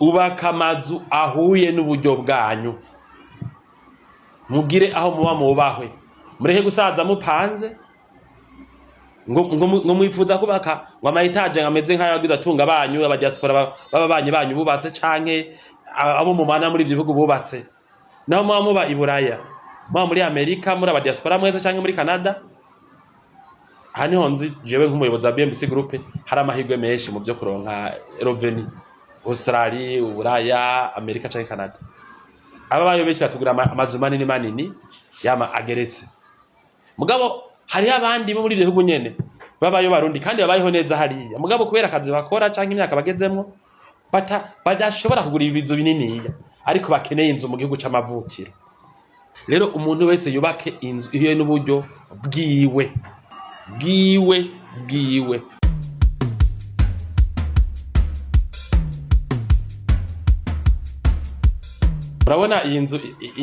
Ubaka amazu ahuye n'uburyo bwanyu, mugire aho muba mubahwe, mureke gusaza mupanze ngo mwifuza kubaka ngo ama étages ameze nk'ay'abagwizatunga banyu, aba diaspora b'ababanyi banyu bubatse, canke abo mubana muri ivyo bihugu bubatse. Naho muba muba i Buraya, muba muri Amerika, muri aba diaspora mwese, canke muri Canada, aha niho nzi jewe nk'umuyobozi wa BMBC Group hari amahirwe menshi mu vyo kuronka revenu: Australie, Uburaya, Amerika canke Canada. Ababayo benshi batugura amazu manini manini yama ageretse. Mugabo hariho abandi bo muri ivyo bihugu nyene babayo Barundi kandi babayeho neza hariya, mugabo kubera akazi bakora canke imyaka bagezemwo badashobora kugura ibizu bininiya, ariko bakeneye inzu mu gihugu c'amavukiro. Rero umuntu wese yubake inzu ihuye n'uburyo bwiwe bwiwe bwiwe. Murabona iyi nzu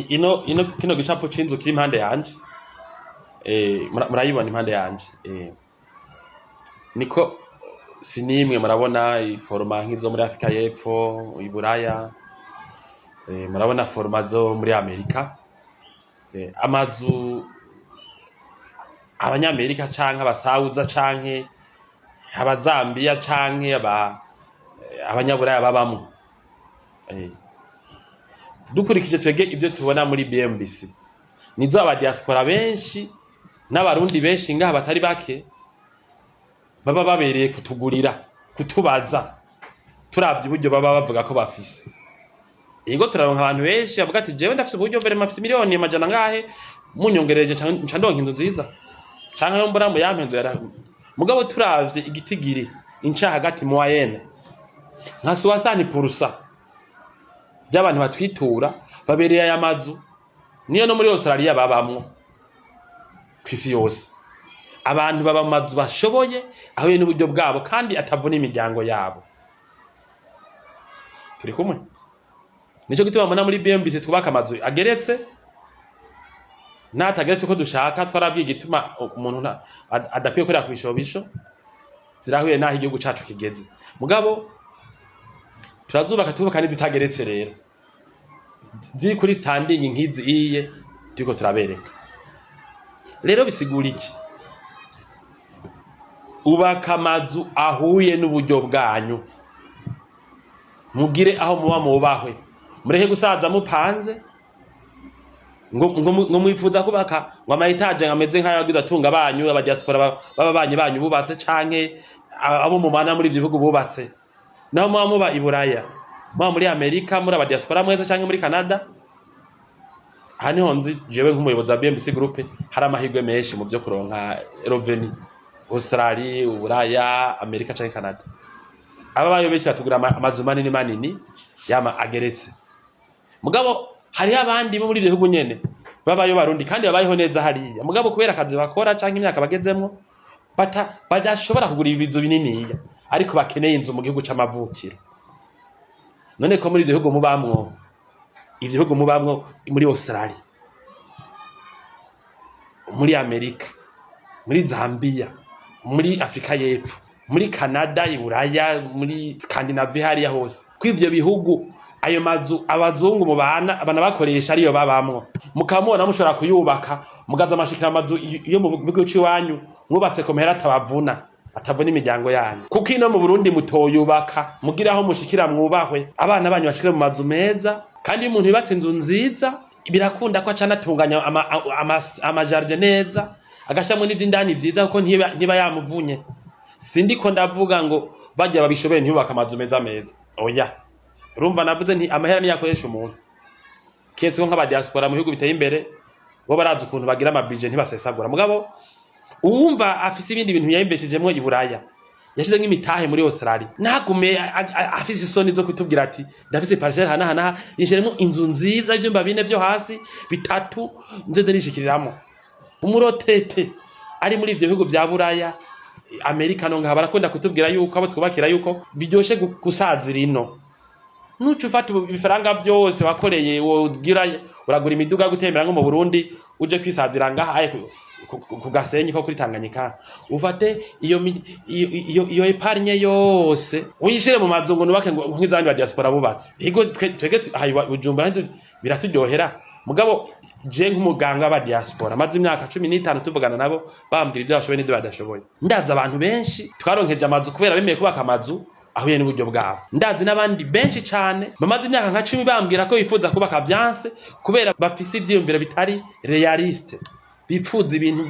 ino kino gicapo c'inzu kiri impande yanje, murayibona impande yanje. Niko sinimwe murabona i forme nk'izo muri Afrika y'Epfo, i Buraya, murabona forme zo muri Amerika, amazu abanyamerika canke abasawuza canke abazambiya canke abanyaburaya babamwo. Dukurikije twebwe ivyo tubona muri BMBC, nizo aba diaspora benshi n'Abarundi benshi ngaha batari bake baba babereye kutugurira, kutubaza, turavye uburyo baba bavuga ko bafise. Yego, turaronka abantu benshi bavuga ati: "Jewe ndafise uburyo vraiment, mfise miliyoni amajana angahe, munyongereje nca ndonka inzu nziza, canke ayo mbura muyampe inzu yara." Mugabo turavye igitigiri inca hagati, moyenne nka 60% by'abantu batwitura babereye aya mazu, niyo no muri Australia babamwo. Kw'isi yose abantu baba mu mazu bashoboye ahuye n'uburyo bwabo kandi atavuna imiryango yabo. Turi kumwe? Nico gituma mbona muri BMBC twubaka amazu ageretse n'atageretse uko dushaka. Twarabwiye igituma umuntu adakwiye gukorera ku bishobisho zirahuye n'aho igihugu cacu kigeze. Mugabo turazubaka, tubaka n'izitageretse rero ziri kuri standing nk'izi iye turiko turabereka. Rero bisigura iki? Ubaka amazu ahuye n'uburyo bwanyu, mugire aho muba mubahwe, mureke gusaza mupanze ngo mwifuza kubaka ngo ama étages ameze nk'ay'abagwizatunga banyu, aba diaspora b'ababanyi banyu bubatse, canke abo mubana muri ivyo bihugu bubatse. Naho muba muba i Buraya, muba muri Amerika, muri aba diaspora mwese, canke muri Canada, aha niho nzi jewe nk'umuyobozi wa BMBC Group hari amahirwe menshi mu vyo kuronka revenu: Australie, Uburaya, Amerika canke Canada. Ababayo benshi batugura amazu manini manini yama ageretse. Mugabo hariho abandi bo muri ivyo bihugu nyene babayo Barundi kandi babayeho neza hariya, mugabo kubera akazi bakora canke imyaka bagezemwo badashobora kugura ibizu bininiya, ariko bakeneye inzu mu gihugu c'amavukiro. None ko muri ivyo bihugu mubamwo, ivyo bihugu mubamwo, muri Australia, muri Amerika, muri Zambia, muri Afrika y'Epfo, muri Canada, i Buraya, muri Scandinavia, hariya hose, ko ivyo bihugu ayo mazu abazungu mubana banabakoresha ariyo babamwo, mukaba mubona mushobora kuyubaka, mugaza amashikira amazu iyo mu gihugu c'iwanyu mwubatse ku mahera atabavuna, atavuna imiryango yanyu, kuko ino mu Burundi mutoyubaka mugira aho mushikira mwubahwe, abana banyu bashikire mu mazu meza? Kandi iyo umuntu yubatse inzu nziza, birakunda ko aca anatunganya ama jardin neza, agashiramwo n'ivy'indani vyiza, kuko ntiba yamuvunye. Sindiko ndavuga ngo barya babishoboye ntibubake amazu meza meza, oya. Urumva navuze nti amahera niyo akoresha umuntu, keretse ko nk'aba diaspora mu bihugu biteye imbere bo barazi ukuntu bagira ama budget, ntibasesagura. Mugabo uwumva afise ibindi bintu yayimbeshejemwo i Buraya, yashize nk'imitahe muri Australia, ntagume afise isoni zo kutubwira ati: "Ndafise parcelle hana hana, yishiremo inzu nziza, ivyumba bine vyo hasi, bitatu, nzeze nishikiriramwo." Umu retraité ari muri ivyo bihugu vya Buraya, Amerika no ngaha, barakunda kutubwira yuko abo twubakira yuko biryoshe gusazira ino. Nuca ufata ibifaranga vyose wakoreye, wogira uragura imiduga yo gutembera nko mu Burundi, uje kwisazira ngaha aye ku Gasenyi ko kuri Tanganyika, ufate iyo épargne yose uyishire mu mazu ngo nubake, ngo nk'izabandi ba diaspora bubatse. Higo twege aha Bujumbura biraturyohera, mugabo je nk'umuganga w'aba diaspora maze imyaka 15 tuvugana nabo, bambwira ibyo bashoboye n'ibyo badashoboye. Ndazi abantu benshi twaronkeje amazu kubera bemeye kubaka amazu ahuye n'uburyo bwabo. Ndazi n'abandi benshi cane bamaze imyaka nka 10 bambwira ko bifuza kubaka, vyanse kubera bafise ivyiyumviro bitari réaliste, bipfuza ibintu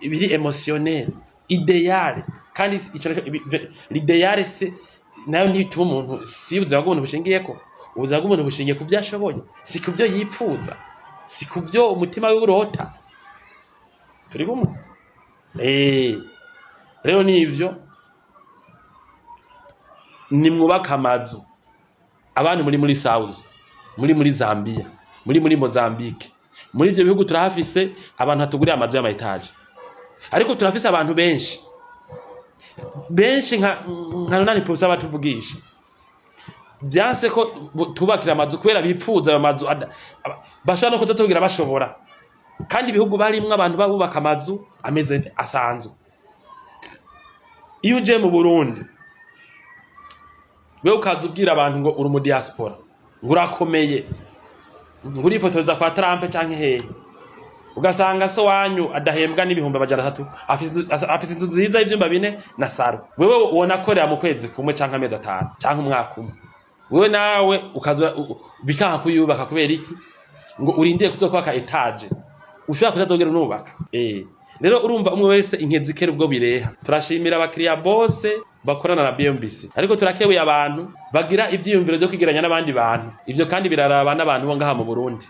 biri émotionnel, idéal. Kandi ico naco l'idéal se nayo ntituma umuntu, si ubuzima bw'umuntu bushingiyeko. Ubuzima bw'umuntu bushingiye ku vyo ashoboye, si ku vyo yipfuza, si ku vyo umutima wiwe urota. Turi kumwe? Rero nivyo, nimwubake amazu. Abantu muri South, muri Zambia, muri Mozambique, muri ivyo bihugu turahafise abantu hatuguriye amazu y'ama étages, ariko turafise abantu benshi benshi nka nonani pusa batuvugisha, vyanse ko tubakira amazu kubera bipfuza ayo mazu bashobora no kutatubwira bashobora. Kandi ibihugu barimwo abantu babubaka amazu ameze asanzwe. Iyo uje mu Burundi wewe, ukaza ubwira abantu ngo uri mu diaspora, ngo urakomeye, ngo urifotoreza kwa Trump canke hehe, ugasanga so wanyu adahembwa n'300,000 afise inzu nziza y'ivyumba bine na salon, wewe wonakorera mu kwezi kumwe canke amezi 5 canke umwaka umwe, wewe nawe ukaza bikanka kuyubaka. Kubera iki? Ngo urindire kuzokubaka étage ushobora kutazogera unubaka. Rero urumva, umwe wese inkezi ikera ubwo bireha. Turashimira abakiriya bose bakorana na BMBC, ariko turakebuye abantu bagira ivyiyumviro vyo kwigeranya n'abandi bantu. Ivyo kandi biraraba n'abantu bo ngaha mu Burundi.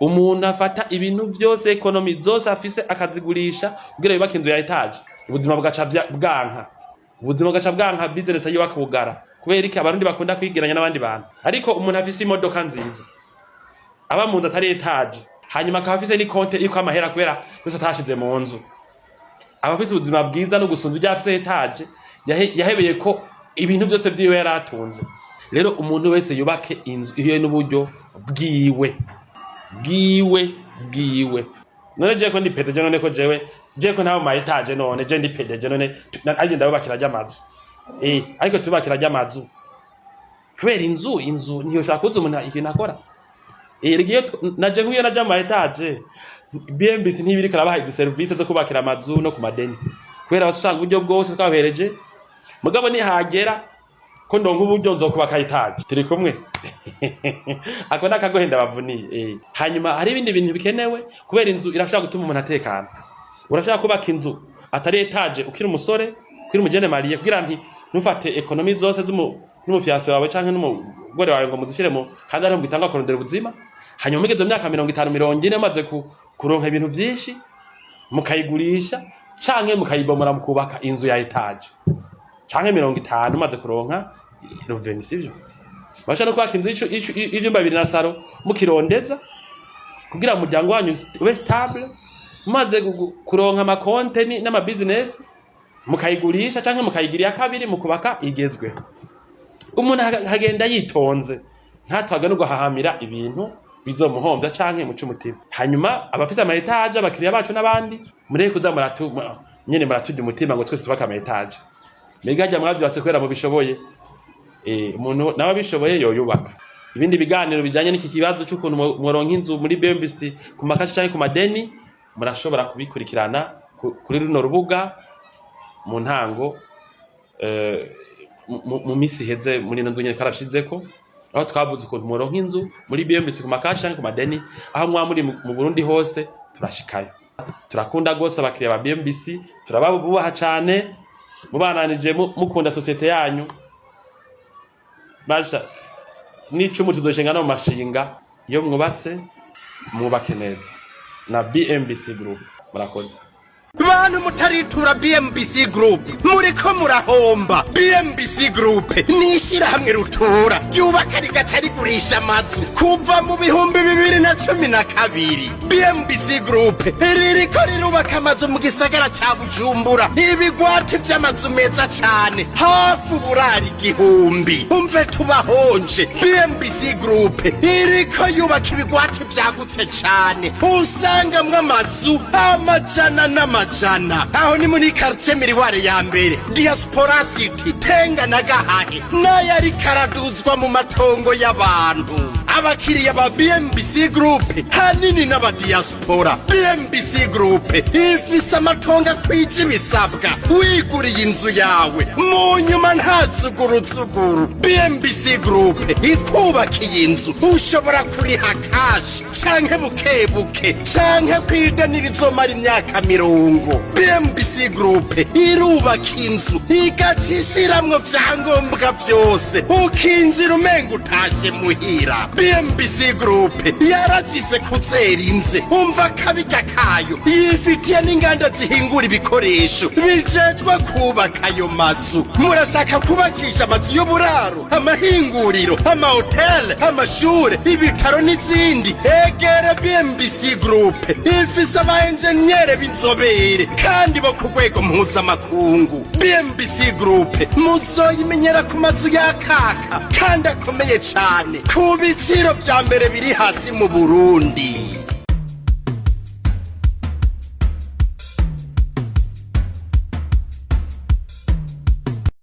Umuntu afata ibintu vyose, économies zose afise, akazigurisha kugira yubake inzu ya étage, ubuzima bugaca bwanka, ubuzima bugaca bwanka, business yiwe akugara. Kubera iki? Abarundi bakunda kwigeranya n'abandi bantu. Ariko umuntu afise imodoka nziza, aba mu nzu atari étage, hanyuma akaba afise n'ikonte iriko amahera kubera yose atashize mu nzu, aba afise ubuzima bwiza no gusumba ibyo afise étage yahebeye ko ibintu byose vyiwe yari atunze. Rero umuntu wese yubake inzu ihuye n'uburyo bwiwe bwiwe bwiwe. None je ko ndi PDG, none ko jewe je ko ntabo ma étages, none je ndi PDG, none ariko ndabubakira ry'amazu, ariko tubakira ry'amazu kubera inzu ntiyoshobora kubuza umuntu ikintu akora. Erega iyo naje nk'iyo naja mu ma étages, BMBC ntibiriko irabaha izi serivisi zo kubakira amazu no ku madeni, kubera basanga uburyo bwose twabahereje. Mugabo nihagera ko ndonka uburyo, nzokubaka étage. Turi kumwe? Ako nakagohe ndabavuniye. Hanyuma hari ibindi bintu bikenewe, kubera inzu irashobora gutuma umuntu atekana. Urashobora kubaka inzu atari étage ukiri umusore, ukiri umujene marié, kugira nti ntufate économies zose n'umu fiancé wawe canke n'umugore wawe ngo muzishire mu kandi ariho mugitanga kurondera ubuzima. Hanyuma mugeze mu myaka 50, 40, mumaze kuronka ibintu vyinshi, mukayigurisha canke mukayibomora, mukubaka inzu ya étage, canke 50 umaze kuronka revenu, sivyo? Bashobora no kubaka inzu y'ivyumba bibiri na salon mukirondeza, kugira umuryango wanyu ube stable. Mumaze kuronka amakonte n'ama business, mukayigurisha canke mukayigira iya kabiri, mukubaka igezweho. Umuntu akagenda yitonze, ntatwarwe no guhahamira ibintu bizomuhombya canke muce umutima. Hanyuma abafise ama étages, abakiriya bacu n'abandi, mureke kuza muratu nyene muraturya umutima ngo twese tubake ama étages. Mbega harya mwavyubatse kubera mubishoboye? Umuntu nawe abishoboye yoyubaka. Ibindi biganiro bijanye n'iki kibazo c'ukuntu mworonka inzu muri BMBC ku ma cash canke ku madeni, murashobora kubikurikirana kuri runo rubuga. Mu ntango mu misi iheze muri ino nzu nyene twarashizeko aho twavuze ukuntu muronka inzu muri BMBC ku ma cash canke ku madeni, aho mwa muri mu Burundi hose turashikayo. Turakunda gose abakiriya ba BMBC, turababubaha cane. Mubananije mukunda société yanyu, basha n'icumu tuzoshinga no mu mashinga. Iyo mwubatse, mwubake neza na BMBC Group. Murakoze. Bantu mutaritura BMBC Group, muriko murahomba. BMBC Group ni ishyirahamwe rutura ryubaka rigaca rigurisha amazu kuva mu 2012. BMBC Group ririko rirubaka amazu mu gisagara ca Bujumbura, ibigwati vy'amazu meza cane, hafi uburari 1000. Umve tubahonje, BMBC Group iriko yubaka ibigwati vyagutse cane, usangamwo amazu amajana n'amajana. Aho ni muri quartier Miriware ya mbere, Diaspora City, Tenga na Gahahe, n'ayo ariko araduzwa mu matongo y'abantu. Abakiriya ba BMBC Group hanini n'abadiaspora. BMBC Group ifise amatongo akwije ibisabwa, wiguriye inzu yawe mu nyuma nta zuguruzuguru. BMBC Group ikubakiye inzu, ushobora kuriha cash canke bukebuke canke kwideni rizomara imyaka 50. BMBC Group irubaka inzu igaca ishiramwo vyangombwa vyose, ukinjira umenga utashe muhira. BMBC Group yarazize kuzera inze, umva akabirya kayo, yifitiye n'inganda zihingura ibikoresho bijejwe kubaka ayo mazu. Murashaka kubakisha amazu y'uburaro, amahinguriro, amahoteli, amashure, ibitaro n'izindi? Egere BMBC Group, ifise aba enjeniyere b'inzobere kandi bo ku rwego mpuzamakungu. BMBC Group muzoyimenyera ku mazu yakaka kandi akomeye cane, ku biciro vya mbere biri hasi mu Burundi.